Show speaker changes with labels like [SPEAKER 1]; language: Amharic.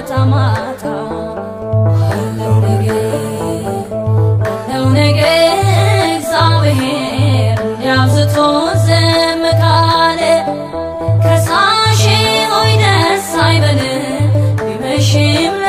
[SPEAKER 1] ማታ ማታ። አለው ነገር፣ አለው ነገር፣ እግዚአብሔር እንዲያብዝቶ ዝም ካለ፣ ከሳሼ ሆይ ደስ አይበልህ፣ ቢመሽም